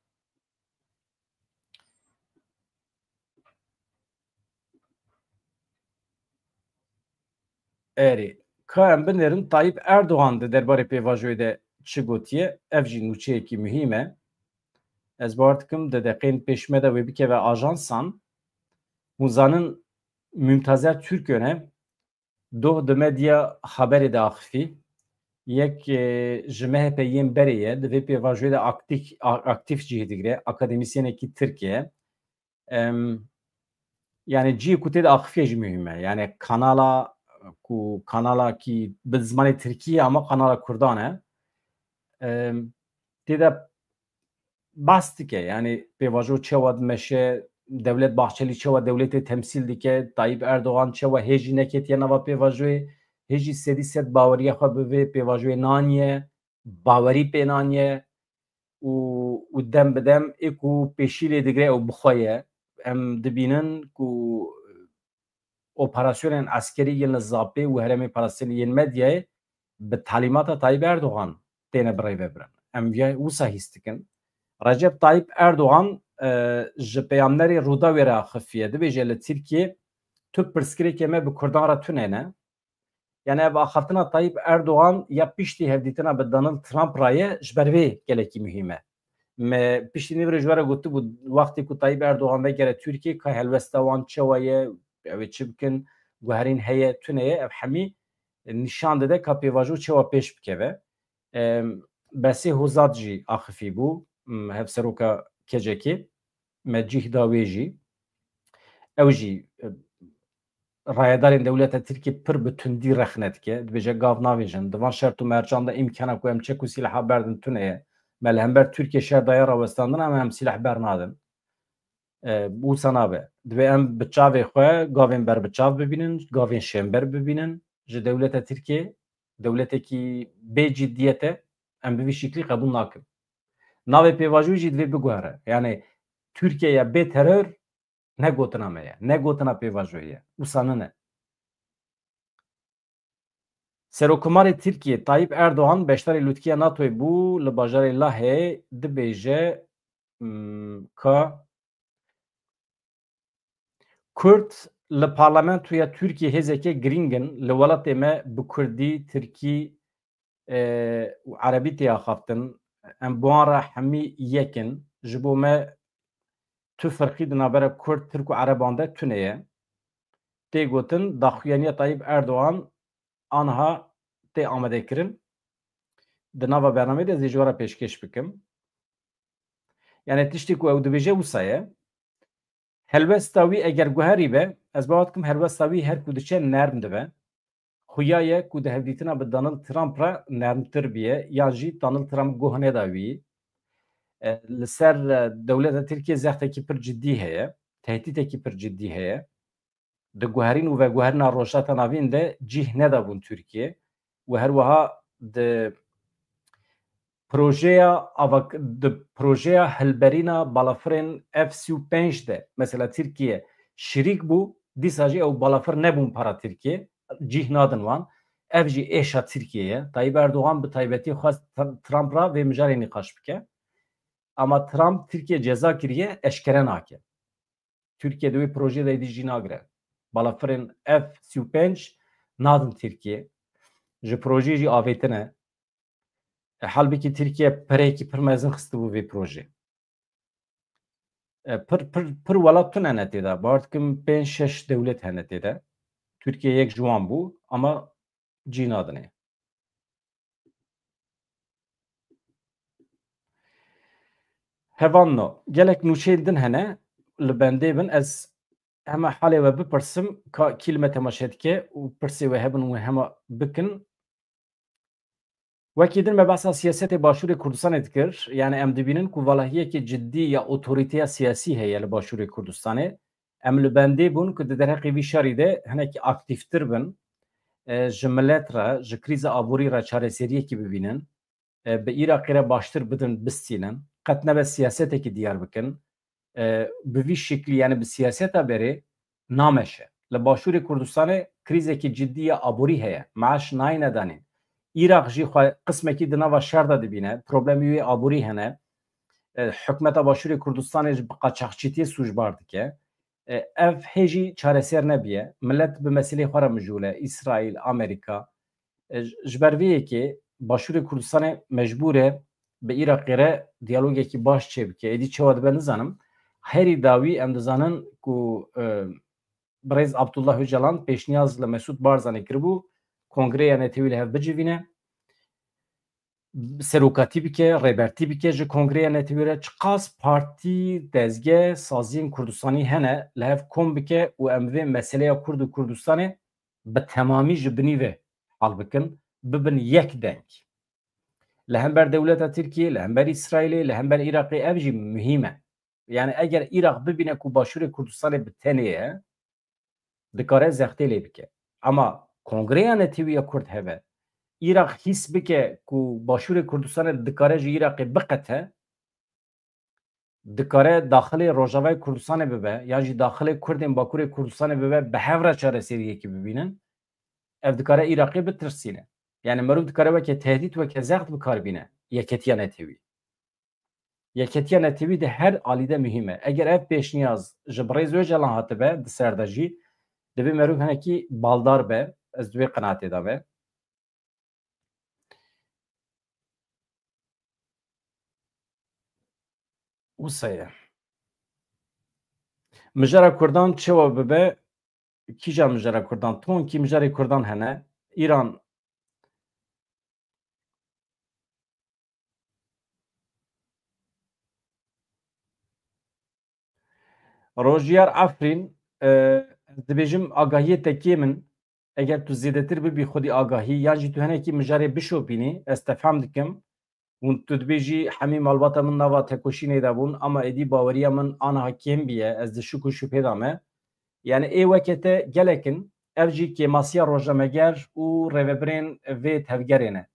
Erê, ka em binêrin Tayyip Erdogan di derbarê pêvajoyê de çi gotiye, ev jî nûçeyekî muhîm e. Ez bawer dikim di deqeyên pêş me de wê bikeve ajansan. Hûn zanin Mumtazer Türköne doh di medya haberê de axifî. Yek e, ji M H P yên berê ye, di vê pêvajoyê de aktif, a- aktif cih digire, akademîsyenekî Tirk e. Em, yani cihê ku tê de axifiye jî muhîm e. Yani kanala ku kanala ki bi zimanê Tirkî ye ama kanala Kurdan e. Em, tê de bas dike. Yani pêvajo çewa dimeşe, Dewlet Bahçelî çewa dewletê temsîl dike, Tayyip Erdogan çewa hêjî neketiye nava pêvajoyê, hêjî sedî sed baweriya xwe bi vê pêvajoyê naniye, bawerî pê naniye û, û dem bi dem ê ku pêşî lê digre ew bi xwe ye. Em dibînin ku operasyonên eskerî yên li Zapê û herêmê parastinê yên medyayê bi talîmata Tayyip Erdogan têne birêvebirin. Em vê wisa hîs dikin. Recep Tayyip Erdogan e, ji peyamnerê Rûdawê re axifiye. Dibêje li Tirkiyê tu pirsgirêkê me bi Kurdan re tune ne. Yani ev axaftina Tayyip Erdogan ya piştî hevdîtina bi Donald Trump re ye, ji ber vê gelekî muhîm e. Me piştî nîvirê ji we re gotibû, wextê ku Tayyip Erdogan vegere Tirkiyê, ka helwesta wan çawa ye, ew ê çi bikin, guherîn heye, tune ye, ev hemî nîşan dide ka pêvajo çawa pêş bikeve. Em, Besê Hozat jî axifî bû, m, hevseroka K C K'ê, me cih da wê jî. Ew jî, e, rayedarên dewleta Tirkiyê pir bi tundî rexne dike. Dibêje gav navêjin. Di van şert û mercan de îmkana ku em çek û sîleha berdin tune ye. Me li hember Tirkiyê şer daye rawestandin, em, em sîleh bernadin. E, wisa nabe. Divê em bi çavê xwe gavên berbiçav bibînin, gavên şênber bibînin. Ji dewleta Tirkiyê, dewletekî bê ciddiyet e, em bi vî şiklî qebûl nakin. Navê pêvajoyê jî divê biguhere. Yani Tirkiyeya bê teror ne gotina me ye, ne gotina pêvajoyê ye. Wisa nine. Serokkomarê Tirkiyê Tayyip Erdogan beşdarê lûtkiya NATOyê bû li bajarê Laheyê, dibêje, mm, ka Kurd li parlamentoya Tirkiyê hêzeke girîng in, li welatê me bi kurdî, tirkî, e, û erebî tê axaftin. Em bi wan re hemî yek in. Ji bo me tu ferqî di navbera Kurd, Tirk û Ereban de tune ye. Tê gotin, daxuyaniya Tayyip Erdogan aniha tê amadekirin. Di nava bernameyê de ez ê ji we re pêşkêş bikim. Yani tiştê ku ew dibêje wisa ye. Helwesta wî eger guherî be, ez bawer dikim helwesta wî her ku diçe nerm dibe. Xuya ye ku di hevdîtina bi Donald Trump re nermtir biye, yan jî Donald Trump guh neda wî. E, li ser, e, dewleta Tirkiyê zextekî pir cidî heye, tehdîtekî pir cidî heye. Di guherîn û veguherîna Rojhilata Navîn de cih nedabûn Tirkiyê û her wiha di projeya avak-, di projeya hilberîna balafirên F sî û pênc de, mesela Tirkiye şirîk bû, dîsa jî ew balafir nebûn para Tirkiye, cih nadin wan. Ev jî êşa Tirkiye ye. Tayyip Erdogan bi taybetî xwest Tr-, Trump re vê mijarê nîqaş bike. Ama Trump Tirkiye ceza kiriye, eşkere nake. Tirkiye di wê projeyê de êdî jî nagire. Balafirên F sî û pênc nadin Tirkiye. Ji projeyê jî avêtine. E, halbikî Tirkiye pereyekî pir mezin xistibû vê projeyê. E, pir, pir, pir welat tune ne tê de. Bawer dikim pênc şeş dewlet hene tê de. Tirkiye yek ji wan bû ama cî nadinê. Hevanno, gelek nûçeyên din hene, li bendê bin, ez hema halê we bipirsim, ka kî li me temaşe dike û pirsê we hebin, we hema bikin. Wekî din me behsa siyasetê Başûrê Kurdistanê dikir. Yani em dibînin ku valahiyekî cidî ya otorîteya siyasî heye li Başûrê Kurdistanê. Em li bendê bûn ku di derheqê vî şerî de hinekî aktîftir bin, e, ji milet re, ji krîza aborî re çareseriyekî bibînin, e, bi Iraqê re baştir bidin, bistînin, qet nebe siyasetekî diyar bikin, e, bi vî şiklî, yani bi siyaseta berê nameşe. Li Başûrê Kurdistanê krîzekî cidî ya aborî heye. Meaş nayne danîn. Iraq jî xwe qismekî di nava şer de dibîne. Problemê wê aborî hene. E, hikûmeta Başûrê Kurdistanê ji bi qaçaxçîtiyê sûcbar dike. E, ev hê jî çareser nebiye. Milet bi meselê xwe re mijûl e. Îsraîl, Amerîka. E, ji, ji ber vê yekê Başûrê Kurdistanê mecbûr e bi Iraqê re diyalogekî baş çêbike. Êdî çawa dibe nizanim. Herî dawî em dizanin ku, e, birêz Abdullah Ocalan pêşniyaz li Mesûd Barzanî kiribû, Kongreya Netewî li hev bicivîne, serokatî bike, rêbertî bike ji Kongreya Netewî re, çiqas partî, dezge, saziyên Kurdistanî hene li hev kom bike û em vê meseleya Kurd û Kurdistanê bi temamî ji binî ve hal bikin, bibin yek deng. Li hember dewleta Tirkiyê, li hember Îsraîlê, li hember Iraqê ev jî muhîm e. Yani eger Iraq bibîne ku Başûrê Kurdistanê bi tenê ye, dikare zextê lê bike. Ama Kongreya Netewî ya Kurd heve, Iraq hîs bike ku Başûrê Kurdistanê dikare ji Iraqê biqete, dikare daxilê Rojavayê Kurdistanê bibe, yan jî daxilê Kurdên Bakurê Kurdistanê bibe, bi hev re çareseriyekî bibînin, ev dikare Iraqê bitirsîne. Yani merov dikare weke tehdît, weke zext bi kar bîne yeketiya netewî. Yeketiya netewî di her alî de muhîm e. Eger ev pêşniyaz ji birêz Ocalan hatibe, di ser de jî, divê merov hinekî baldar be, ez di vê qenaatê de be. Wisa ye. Mijara Kurdan çawa bibe? Kîjan mijara Kurdan? Tonkî mijarê Kurdan hene. Îran. Rojiyar Afrîn, e, ez dibêjim agahiyê te kêm in. Eger tu zêdetir bibî xwedî agahî, yan jî tu hinekî mijarê bişopînî, ez te fehm dikim. Hûn tu dibêjî, hemî malbata min nava tekoşînê de bûn, ama êdî baweriya min aniha kêm bîye, ez di şik û şubhê de me. Yani ê weke te gelek in, ev jî kêmasiya rojnameger û rêvebirên vê tevgerê ne.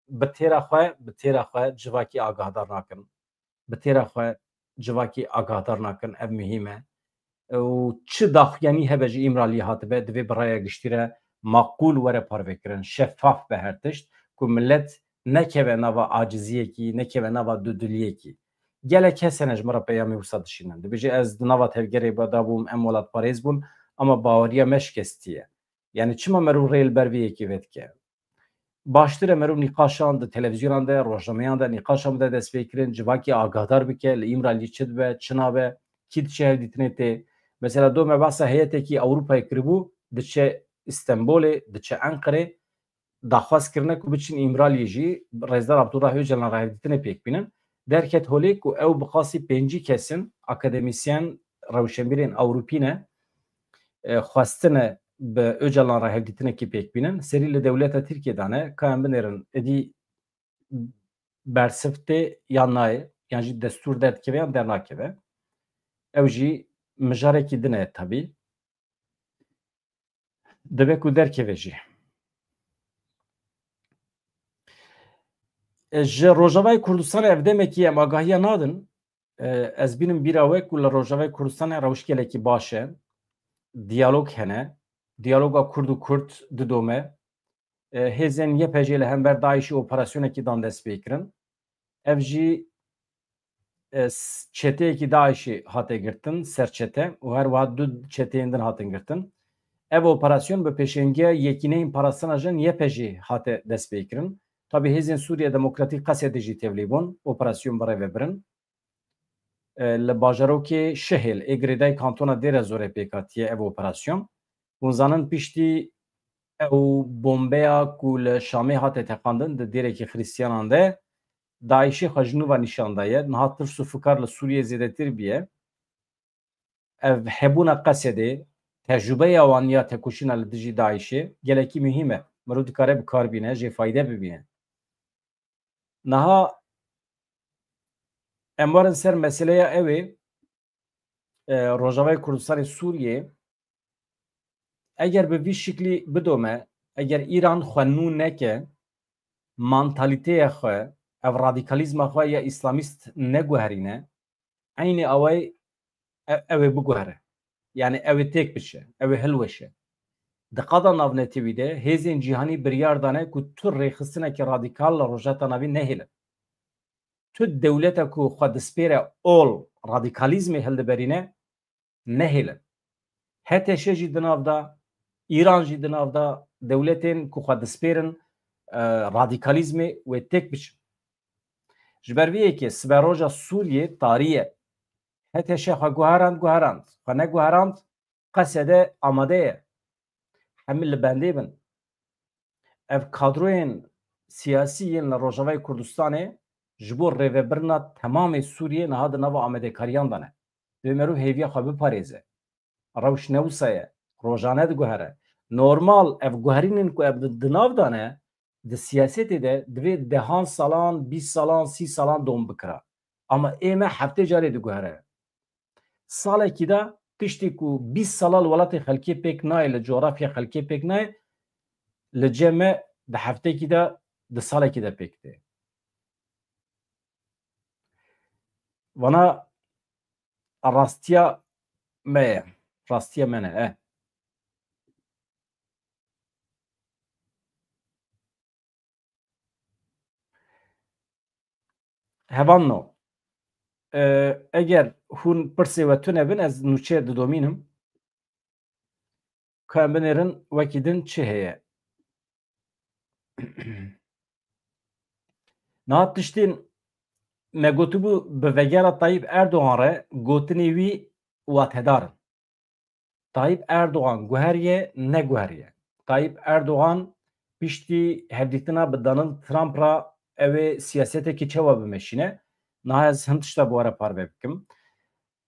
Bi têra xwe, bi têra xwe civakî agahdar nakin. Bi têra xwe civakî agahdar nakin, ev muhîm e. Û çi daxuyanî hebe ji Îmraliyê hatibe, divê bi raya giştî re maqûl were parvekirin, şeffaf be her tişt, ku milet nekeve nava aciziyekî, nekeve nava dudiliyekî. Gelek kes hene ji min re peyamê wisa dişînin. Dibêje, ez di nava tevgerê de bûm, em welatparêz bûn, ama baweriya me şikestiye. Yani çima merû rê li ber vê yekê vedike? Baştir e merû nîqaşan di televîzyonan de, rojnameyan de nîqaşan bide destpêkirin, civakî agahdar bike, li Îmralî çi dibe, çi nabe, kî diçe hevdîtinê tê. Mesela do me behsa heyetekî Ewropayê kiribû, diçe Îstenbolê, diçe Enqerê, daxwaz kirine ku biçin Îmraliyê jî Rêzdar Abdullah Ocalan re hevdîtinê pêk bînin. Derket holê ku ew bi qasî pêncî kes in, akademîsyen, rewşenbîrên Ewropî ne, e, xwestine bi Ocalan re hevdîtinekî pêk bînin. Serî li dewleta Tirkiyê dane, ka em binêrin, êdî bersiv tê yan nayê, yan jî destûr derdikeve yan dernakeve. Ew jî mijarekî din e tabî. Dibe ku derkeve jî. E, ji Rojavayê Kurdistanê ev demekî em agahiya nadin. E, ez bînim bîra we ku li Rojavayê Kurdistanê rewş gelekî baş e. Diyalog hene. Diyaloga Kurd û Kurd didome. E, hêzên Y P G li hember DAIŞ'ê operasyonekî dan destpêkirin. Ev jî, e, s-, çeteyekî DAIŞ'ê hate girtin, serçete û her wiha du çeteyên din hatin girtin. Ev operasyon bi pêşengiya Yekîneyên Parastina Jin, Y P G, hate destpêkirin. Tabî hêzên Sûriya Demokratîk Qesedê jî tevlî bûn, operasyon bi rê ve birin. E, li bajarokê Şihêl ê girêdayî kantona Dêrezorê pêk hatiye ev operasyon. Hûn zanin piştî ew bombeya ku li Şamê hate teqandin di dêrekî Xristiyanan de, DAIŞ'ê xwe ji nû ve nîşan daye. Niha tirs û fikar li Sûriyê zêdetir bûye. Ev hebûna Qesedê, tecrûbeya wan ya tekoşîna li dijî DAIŞ'ê gelekî muhîm e. Mirov dikare bi kar bîne, jê fayde bibîne. Niha em werin ser meseleya ew ê, e, Rojavayê Kurdistanê Sûriyê, eger bi vî şiklî bidome, eger Îran xwe nû neke, mantalîteya xwe, ev radîkalîzma xwe ya îslamîst neguherîne, eynî awayî e-, ew ê biguhere. Yani ew ê têk biçe, ew ê hilweşe. Di qada navnetewî de hêzên cîhanî biryar dane ku tu rêxistineke radîkal li Rojheta Navîn nehêlin. Tu dewleta ku xwe dispêre ol radîkalîzmê hildiberîne, nehêlin. H T Ş jî di nav de, Îran jî di nav de, dewletên ku xwe dispêrin, e, radîkalîzmê wê têk biçin. Ji ber vê yekê siberoja Sûriyê tarî ye. H T Ş xwe guherand, guherand. Xwe neguherand, Qesede amade ye. Hemî li bendê bin. Ev kadroyên siyasî yên li Rojavayê Kurdistanê ji bo rêvebirina temamê Sûriyê niha di nava amadekariyan de ne. Divê meriv hêviya xwe biparêze. Rewş ne wisa ye. Rojane diguhere. Normal ev guherînên ku ev di, di nav de ne, di siyasetê de divê dehan salan, bîst salan, sî salan dom bikira. Ama ê me heftê carê diguhere. Salekî de tiştê ku bîst sala li welatê xelkê pêk nayê, li coğrafya xelkê pêk nayê, li cem me di heftekî de, di salekî de pêk tê. Vana rastiya me ye. Rastiya me ne. E. Hevanno, e, eger hûn pirsê we tune bin, ez nûçe didomînim. Ka em binêrin, wekî din çi heye? Niha tiştên me gotibû bi vegera Tayyip Erdogan re gotinê wî watedar in. Tayyip Erdogan guheriye, neguheriye. Tayyip Erdogan piştî hevdîtina bi Donald Trump re ew ê siyasetekî çawa bimeşîne? Niha ez hin tişta bi we re parve bikim.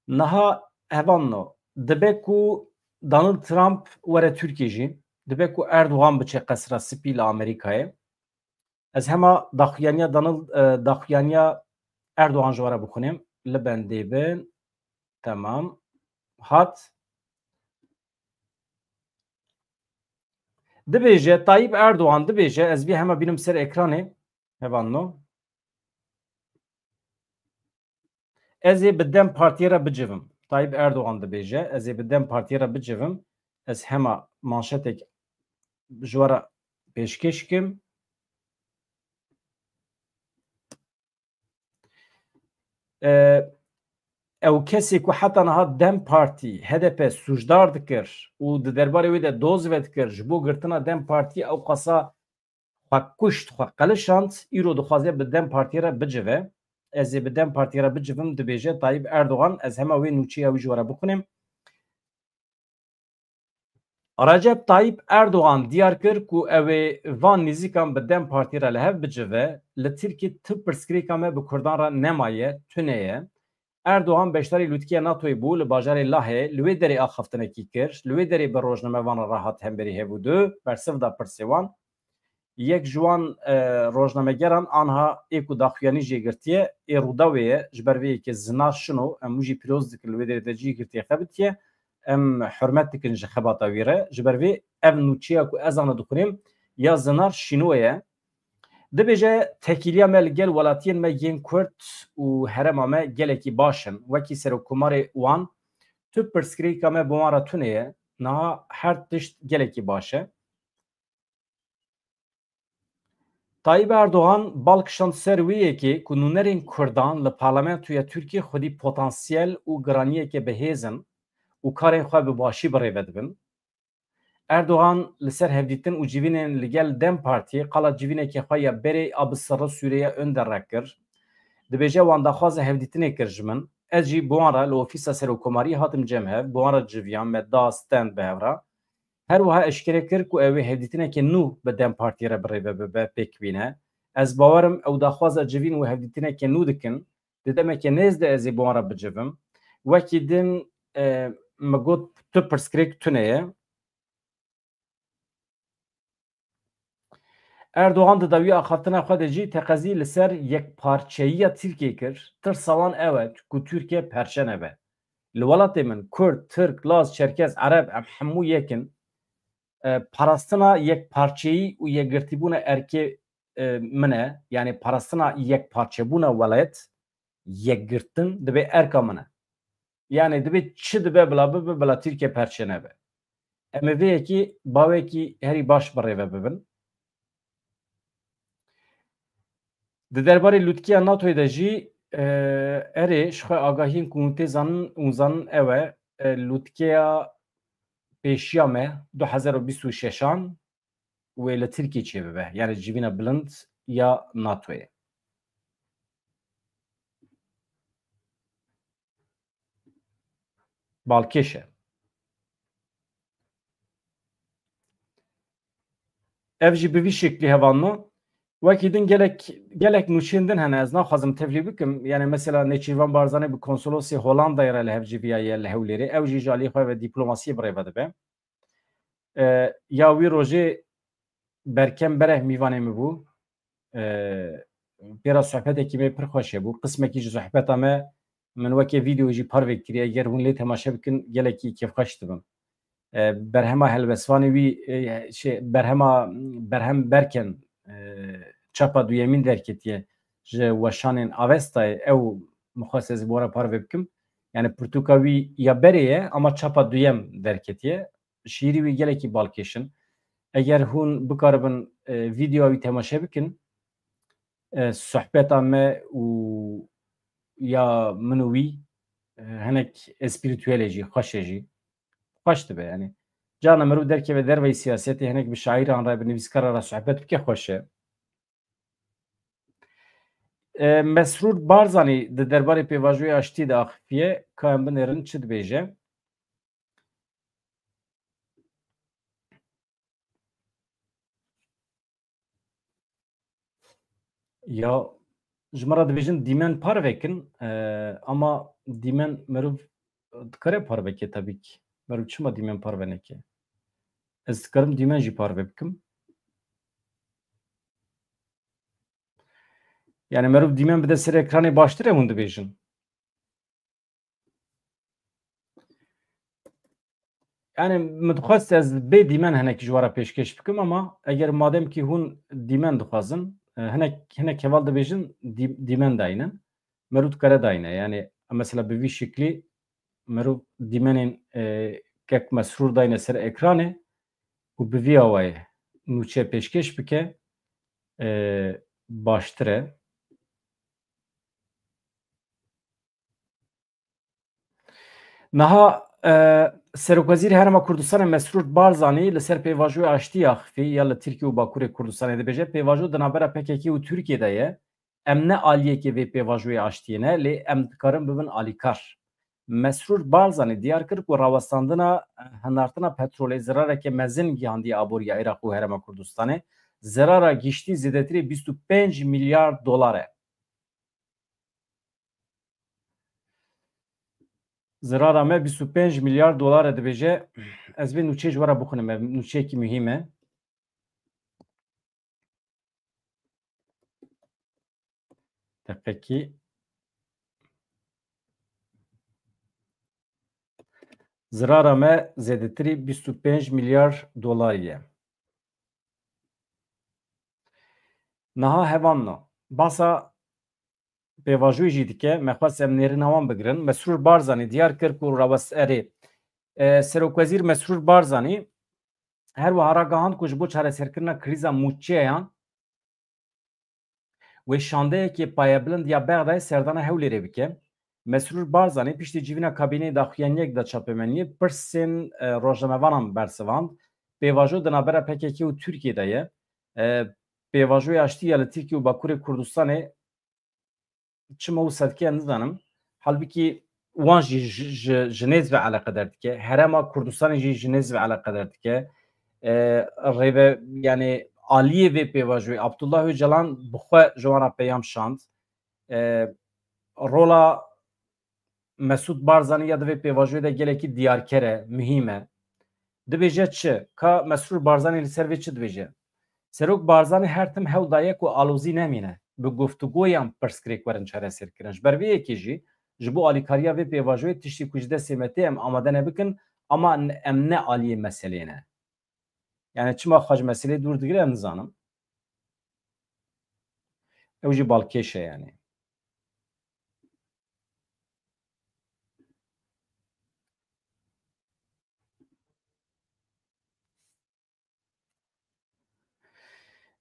Niha hevanno, dibe ku Donald Trump were Tirkiyê jî, dibe ku Erdogan biçe Qesra Spî li Amerîkayê. Ez hema daxuyaniya Donald, e, daxuyaniya Erdogan ji we re bixwînim. Li bendê bin. Temam. Hat. Dibêje, Tayyip Erdogan dibêje, ez vî hema bînim ser ekranê. Hevanno. Ez ê bi DEM Partiyê re bicivim. Tayyip Erdogan dibêje, ez ê bi DEM Partiyê re bicivim. Ez hema manşetek ji we re pêşkêş kim. E, ew kesê ku heta niha DEM Partî, H D P sûcdar dikir û di derbarê wê de doz vedikir, ji bo girtina DEM Partî ew qasa xwe kuşt, xwe qelişand, îro dixwaze bi DEM Partiyê re bicive. Ez ê bi DEM Partiyê re bicivim, dibêje Tayyip Erdogan, ez hema wê nûçeya wî ji we re bixwînim. Recep Tayyip Erdogan diyar kir ku ew ê van nêzîkan bi DEM Partiyê re li hev bicive, li Tirkiyê tu pirsgirêka me bi Kurdan re nemaye, tune ye. Erdogan beşdarî lûtkiya NATOyê bû li bajarê Lahê, li wê derê axaftinekî kir, li wê derê bi rojnamevan re hat hemberî hev û du, bersiv da pirsê wan. Yek ji wan, e, rojnamegeran anha ê ku daxuyanî jê girtiye, ê Rûdawê ye, ji ber vê yekê Zinar Şino, em wî jî pîroz dikin, li wê derê de cî girtiye xebitiye, em hurmet dikin ji xebata wî re. Ji ber vê ev nûçeya ku ez ana dixwînim ya Zinar Şino ye. Dibêje, tekîliya me li gel welatiyên me yên Kurd û herêma me gelekî baş in. Wekî serokkomarê wan, tu pirsgirêka me bi wan re tune ye. Niha her tişt gelekî baş e. Tayyip Erdogan bal kişand ser wê yekê ku nûnerên Kurdan li parlamentoya Tirkiyê xwedî potansiyel û giraniyeke bihêz in û karên xwe bi başî bi rê ve dibin. Erdogan li ser hevdîtin û civînên li gel DEM Partiyê qala civîneke xwe ya berê a bi Sirri Sûreya Önder re kir. Dibêje, wan daxwaza hevdîtinê kir ji min. Ez jî bi wan re li ofîsa serokkomariyê hatim cem hev, bi wan re civiyan, me da stend bi hev re. Her wiha eşkere kir ku ew ê hevdîtineke nû bi DEM Partiyê re bi rê ve bibe, pêk bîne. Ez bawer im ew daxwaza civîn û hevdîtineke nû dikin. Di demeke nêz de ez ê bi wan re bicivim. Wekî din, e, min got tu pirsgirêk tune ye. Erdogan di dawî axaftina xwe de jî teqezî li ser yekparçeyiya Tirkiyê kir. Tirsa wan ew e ku Tirkiye perçe nebe. Li welatê min Kurd, Tirk, Laz, Çerkez, Ereb, em hemû yek in. E, parastina yekparçeyî û yekgirtîbûna erkê, e, min e. Yani parastina yekparçebûna welat, yekgirtin dibe erka min e. Yani dibe çi dibe bila bibe, bila Tirkiye perçe nebe. Em ê vê yekî bawekî herî baş bi rê ve bibin. Di derbarê lûtkiya NATOyê de jî, e, erê, ji xwe agahiyên ku hûn tê zanin, hûn zanin ew e, e, lûtkeya pêşiya me du hezar û bîst û şeşan wê li Tirkiyê çêbibe, yani civîna bilind ya NATOyê. Balkêş e. Ev jî bi vî şeklî hevalno. Wekî din gelek, gelek nûçeyên din hene, ez naxwazim tevlî bikim. Yani mesela Nêçîrvan Barzanî bi konsolosê Holandayê re li hev civiyaye li Hewlêrê. Ew jî ji aliyê xwe ve dîplomasiyê bi rê ve dibe. E, ya wî rojê Berkem Bereh mîvanê min bû. E, pê re sohbetekî me pir xweş hebû. Qismekî ji sohbeta me min weke vîdeo jî parve kiriye. Eger hûn lê temaşe bikin, gelekî kêfxweş dibim. E, berhema helbestvanê wî, e, şey, berhema, berhem Berken, e, çapa duyemîn derketiye ji weşanên Avestayê. Ew min xwest ez bi we re parve bikim. Yani pirtûka wî ya berê ye, ama çapa duyem derketiye. Şiîrî wî gelekî balkêş in. Eger hûn bikaribin, e, vîdeoya wî temaşe bikin, e, sohbeta me û ya min û wî, e, hinek espirituel e jî, xweş e jî. Xweş dibe yani. Carna mirov derkeve derveyî siyasetê, hinek bi şairan re, bi nivîskaran re sohbet bike, xweş e. E, Mesrûr Barzanî di derbarê pêvajoyê aştiyê de axifiye, ka em binêrin çi dibêje? Ya, ji min re dibêjin dîmen parve kin, e, ama dîmen meriv dikare parve ke, tabii ki. Meriv çima dîmen parve neke? Ez dikarim dîmen jî parve bikim. Yani meriv dîmen bide ser ekranê baştir e, hûn dibêjin. Yani min dixwest ez bê dîmen hinek ji we re pêşkêş bikim, ama eger madem ki hûn dîmen dixwazin, e, hinek, hinek heval dibêjin dî-, dîmen daynin. Meriv dikare dayne. Yani mesela bi vî şeklî meriv dîmenên, e, kek Mesrûr dayne ser ekranê û bi vî awayê nûçe pêşkêş bike, e, baştir e. Niha, e, Serokwezîrê Herêma Kurdistanê Mesrûr Barzanî li ser pêvajoyê aştiyê axifî ya li Tirkiye û Bakurê Kurdistanê dibêje, pêvajo di navbera P K K û Tirkiyê de ye. Em ne aliyekê vê pêvajoyê aştiyê ne, lê em dikarin bibin alîkar. Mesrûr Barzanî diyar kir ku rawestandina hinartina petrolê zirareke mezin gihandiye aboriya Iraq û Herêma Kurdistanê. Zirara giştî zêdetirî bîst û pênc milyar dolar e. Zirara me bîst û pênc milyar dolar e, dibêje. Ez vê nûçeyê ji we re bixwînim, ev nûçeyekî muhîm e. Deqekî. Zirara me zêdetirî bîst û pênc milyar dolarî ye. Niha hevalno, basa pêvajoyê jî dike, me xwest em nêrîna wan bigirin. Mesrûr Barzanî diyar kir ku rawest-, erê, e, Serokwezîr Mesrûr Barzanî her wiha ragihand ku ji bo çareserkirina krîza mûçeyan wê şandeyekê payebilind ya Bexdayê serdana Hewlêrê bike. Mesrûr Barzanî piştî civîna kabîneyê daxuyaniyek da çapemeniyê pirsên, e, rojnamevanan bersivand. Pêvajo di navbera P K K û Tirkiyê de ye. E, pêvajoya aştî ya li Tirkiye û Bakurê Kurdistanê çima wisa dike, ez nizanim. Halbikî wan jî ji, ji, ji nêz ve eleqedar dike. Herêma Kurdistanê jî ji nêz ve eleqedar dike. E, rêve, yani aliyê vê pêvajoyê Abdullah Öcalan bi xwe ji wan re peyam şand. E, rola Mesûd Barzanî ya di vê pêvajoyê de gelekî diyarker e, muhîm e. Dibêje çi? Ka Mesrûr Barzanî li ser vê çi dibêje? Serok Barzanî her tim hewl daye ku alozî nemîne, bi guftûgoyan pirsgirêk werin çareserkirin. Ji ber vê yekê jî ji bo alîkariya vê pêvajoyê tiştê ku ji destê me tê em amade nebikin, ama n- em ne aliyê meselê ne. Yani çima xwe ji meselê dûr digire, em nizanim. Ew jî balkêş e yani.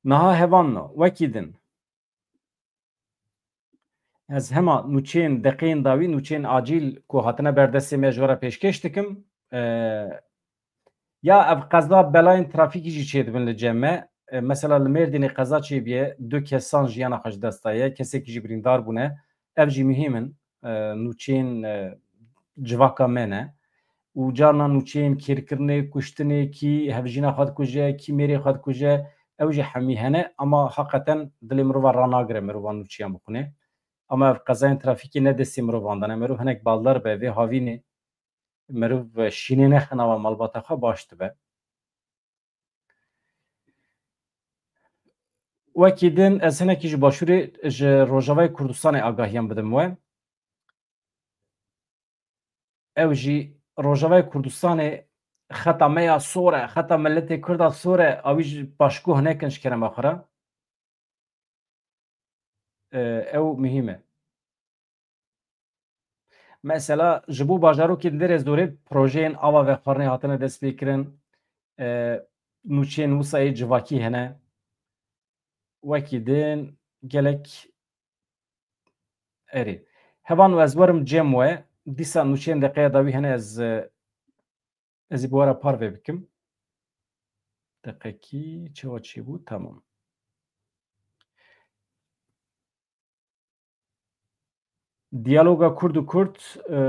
Niha hevanno, wekî din. Ez hema nûçeyên deqeyên dawî, nûçeyên acîl ku hatine ber destê me ji we re pêşkêş dikim. Ee, ya ev qeza belayên trafîkî jî çêdibin li cem me. Ee, mesela li Mêrdînê qeza çêbûye, du kesan jiyana xwe ji dest daye, kesekî jî birîndar bûne. Ev jî muhîm in. E, nûçeyên, e, civaka me ne. Û carna nûçeyên kêrkirinê, kuştinê, kî hevjîna xwe dikuje, kî mêrê xwe dikuje, ew jî hemî hene. Ama heqeten dilê mirova ranagire mirova nûçeyan bixwine. Ama ev qezayên trafîkê ne destê mirovan de ne. Mirov hinek baldar be, vê havînê mirov şînê nexe nava malbata xwe baş dibe. Wekî din ez hinekî ji Başûrê, ji Rojavayê Kurdistanê agahiyan bidim we. Ew jî Rojavayê Kurdistanê xeta me ya sor e, xeta miletê Kurda sor e, awî ji paşguh nekin ji kerema xwe re. E, ew muhîm e. Mesela ji bo bajarokên Dêrezorê projeyên ava vexwarinê hatine destpêkirin. E, nûçeyên wisa yê civakî hene. Wekî din gelek erê. Hevan û ez werim cem we. Dîsa nûçeyên deqeya dawî hene ez, e, ez ê bi we re parve bikim. Deqekî çawa çêbû? Tamam. Diyaloga Kurd û Kurd, e,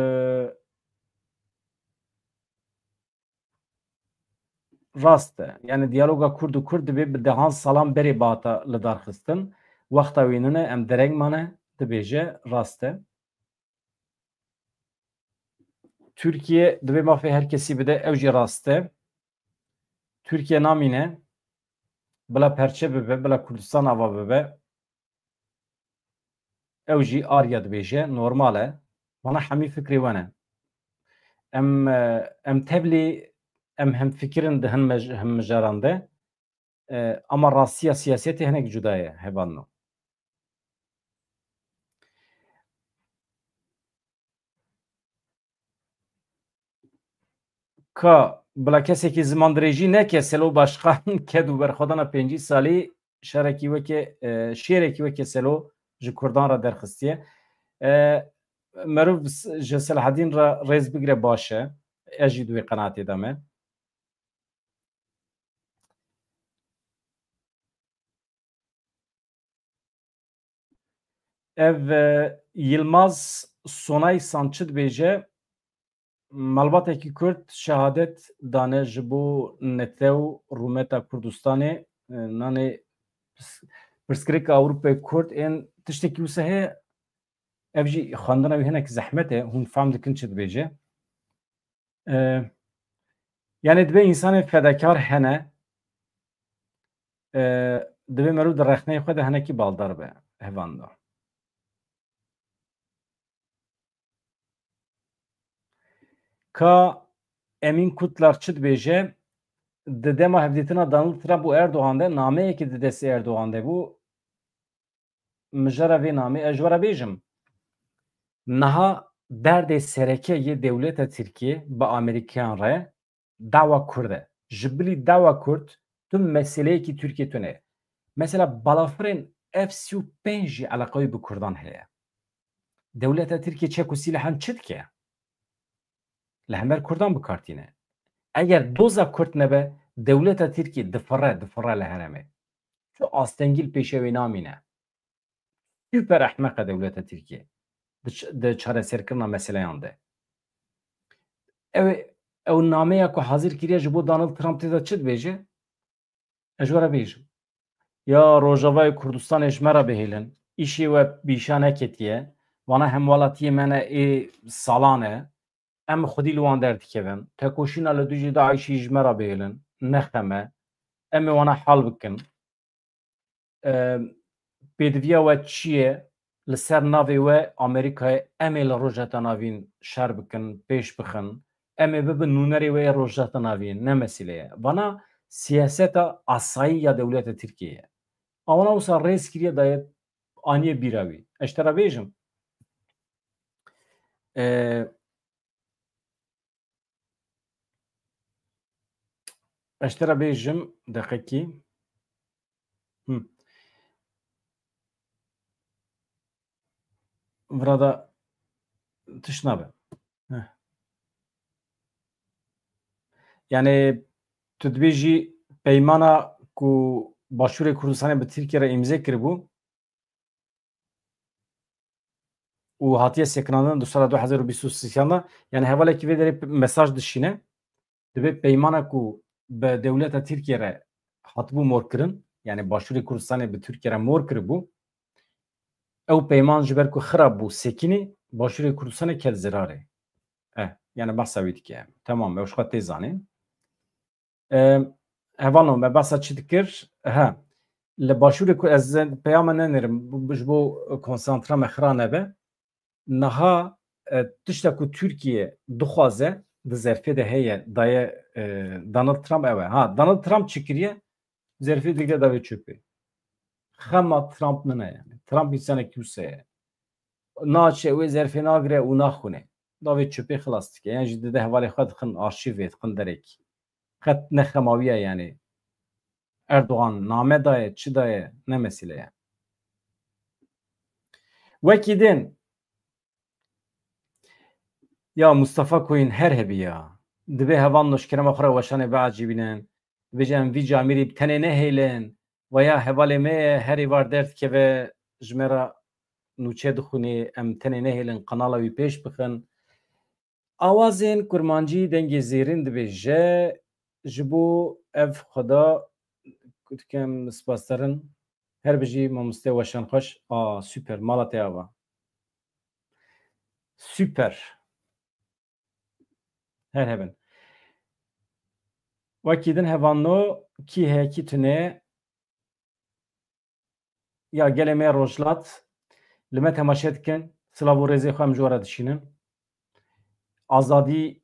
rast e. Yani diyaloga Kurd û Kurd dibê bi dehan salan berê bihata li dar xistin. Wexta wî nûne em dereng mane, dibêje rast e. Tirkiye dibê mafê her kesî bide, ew jî rast e. Tirkiye namîne, bila perçe bibe, bila Kurdistan ava bibe. Ew jî Arya dibêje, normal e. Vana hemî fikrê we ne. Em, e, em tevlî, em hemfikir in di hin mej-, hin mijaran de. E, ama rastiya siyasetê hinek cuda ye, hevalno. Ka bila kesekî zimandirêjî neke, Selo Başkan ked û berxwedana pêncî salî şerekî weke, e, şêrekî weke Selo ji Kurdan re derxistiye. E, meriv s-, ji Selahedîn re rêz bigire baş e. Ez jî di wê qenaatê de me. Ev, e, Yilmaz Sonay Sançi dibêje, malbatekî Kurd şehadet dane ji bo netew rûmeta Kurdistanê, e, nanê pis-, pirsgirêka Ewropayê Kurd ên tiştekî wisa heye, ev jî xwendina wî hinek zehmet e, hûn fam dikin çi dibêje. E, yani dibe însanên fedekar hene, e, dibe meriv di rexneyê xwe de hinekî baldar be, hevan da. Ka Emîn Kutlar çi dibêje? Di dema hevdîtina Donald Trump û Erdogan de nameyekî di destê Erdogan de bû. Mijara vê namê ez ji we re bêjim. Niha derdê sereke yê dewleta Tirkiyê bi Amerîkiyan re dawa Kurd e. Ji bilî dawa Kurd tu meseleyekî Tirkiyê tune ye. Mesela balafirên F sî û pênc jî eleqeyê bi Kurdan heye. Dewleta Tirkiyê çek û sîlehan çi dike? Li hember Kurdan bi kar tîne. Eger doza Kurd nebe, dewleta Tirkiyê difire, difire li herêmê. Tu astengî li pêşê wê namîne. Super ehmeq e dewleta Tirkiyê di ç-, di çareserkirina meseleyan de. Ew, ew nameya ku hazir kiriye ji bo Donald Trump tê de çi dibêje? Ez ji we re bêjim. Ya Rojavayê Kurdistanê ji me re bihêlin. Îşê we bi îşa neketiye. Vana hemwelatiyê me ne ê salan e. Em xwedî li wan derdikevin. Tekoşîna li dijî DAIŞ'î ji me re bihêlin. Nexe me. Em ê wana hal bikin. e, pêdiviya we çi ye? Li ser navê we Amerîkayê em ê li Rojheta Navîn şer bikin, pêş bixin. Em ê bibin nûnerê we yê Rojheta Navîn, ne mesîle ye. Vana siyaseta asayî ya dewleta Tirkiyê ye. Awana wisa rêz kiriye daye aniye bîra wî. Ez ji te re bêjim. E, Ez ji te re bêjim, deqekî. Hı. Vira da tişt nabe. Heh. Yani tu dibêjî peymana ku Başûrê Kurdistanê bi Tirkiye re îmze kiribû, û hatiye sekinandin di sala du hezar û bîst û sêyan de, yani hevalekî vê derê mesaj dişîne, dibê peymana ku bi dewleta Tirkiye re hatibû morkirin, yani Başûrê Kurdistanê bi Tirkiye re mor kiribû, ew peyman ji ber ku xirab bû, sekinî, Başûrê Kurdistanê ket zirarê. Eh, yani behsa wî dike. Temam, ew ji xwe tê zanîn. Em, hevalno, me behsa çi dikir? He, li Başûrê ku ez peyama nenêrim, bu, ji bo konsantra me xira nebe. Niha, e, tişta ku Tirkiye dixwaze, di zerfê de heye, daye, e, Donald Trump ew e. Ha, Donald Trump çi kiriye? Zerfê digire davê çöpê. Xema Trump nine yani. Trump însanekî wisa ye. Naçe wê zerfê nagire û naxwine. Davê çöpê xilas dike. Yan jî dide hevalê xwe dixin arşîvê, dixin derekî. Qet ne xema wî ye yani. Erdogan name daye, çi daye, ne mesîle ye. Wekî din, ya Mustafa Koyun her hebî ya. Dibê hevalno ji kerema xwe re weşanê biecibînin. Dibêje em vî camîrî bi tenê nehêlin. Veya hevalê me ye, her êvar derdikeve ji me re nûçe dixwînê, em tenê nehêlin, kanala wî pêş bixin. Awazên kurmancî dengê zêrîn dibêje, ji bo ev xweda ku dikim spasdarin. Her bijî mamoste weşan xweş. A, super, mala te ava. Super. Her hebin. Wekî din hevanno kî heye kî tune. Ya gelê me Rojhilat, li me temaşe dikin, silav û rêzê xwe em ji we re dişînin. Azadî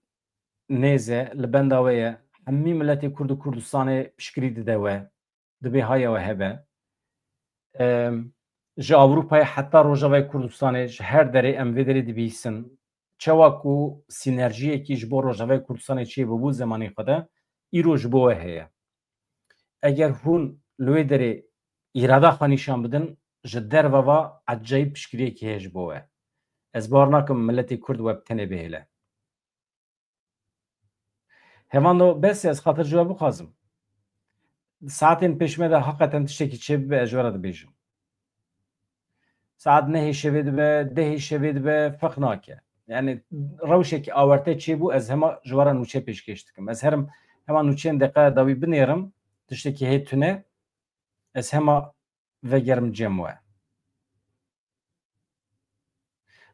nêz e, li benda we ye. Hemî miletê Kurd û Kurdistanê piştgirî dide we. Dibê haya we hebe. Em, ji Ewropayê heta Rojavayê Kurdistanê, ji her derê em vê derê dibihîsin. Çawa ku sînerjiyekî ji bo Rojavayê Kurdistanê çêbûbû zemanê xwe de, îro ji bo we heye. Eger hûn li wê derê îrada xwe nîşan bidin, ji derve ve ecayîb piştgiriyekî heye ji bo we. Ez bawer nakim miletê Kurd we bi tenê bihêle. Hevando, bes e, ez xatir ji we bixwazim. Saetên pêş me de heqeten tiştekî çêbibe, ez ji we re dibêjim. Saet nehê şevê dibe, dehê şevê dibe, ferq nake. Yani rewşekî awarte çêbû, ez hema ji we re nûçe pêşkêş dikim. Ez herim hema nûçeyên deqeya dawî binêrim, tiştekî hê tune, ez hema vegerim cem we.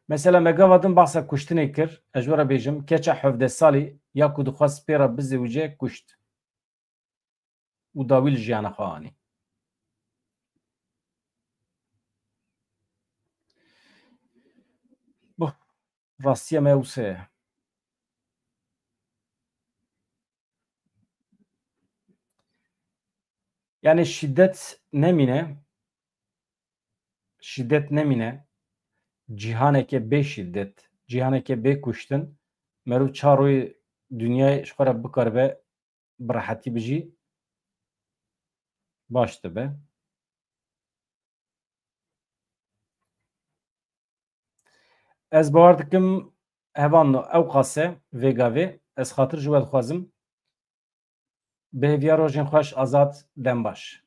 Mesela me gava din behsa kuştinê kir, ez ji we re bêjim, keça hevdeh salî ya ku dixwest pê re bizewicê kuşt. Û dawî li jiyana xwe anî. Bo, rastiya me wisa ye. Yani şiddet nemîne, şiddet nemîne, cîhaneke bê şiddet, cîhaneke bê kuştin, meriv çar rûyê dinyayê ji xwe re bikaribe bi rehetî bijî, baş dibe. Ez bawer dikim, hevan, ew qas e vê gavê. Ez xatir ji we dixwazim. Bi hêviya rojên xweş, Azad, dem baş.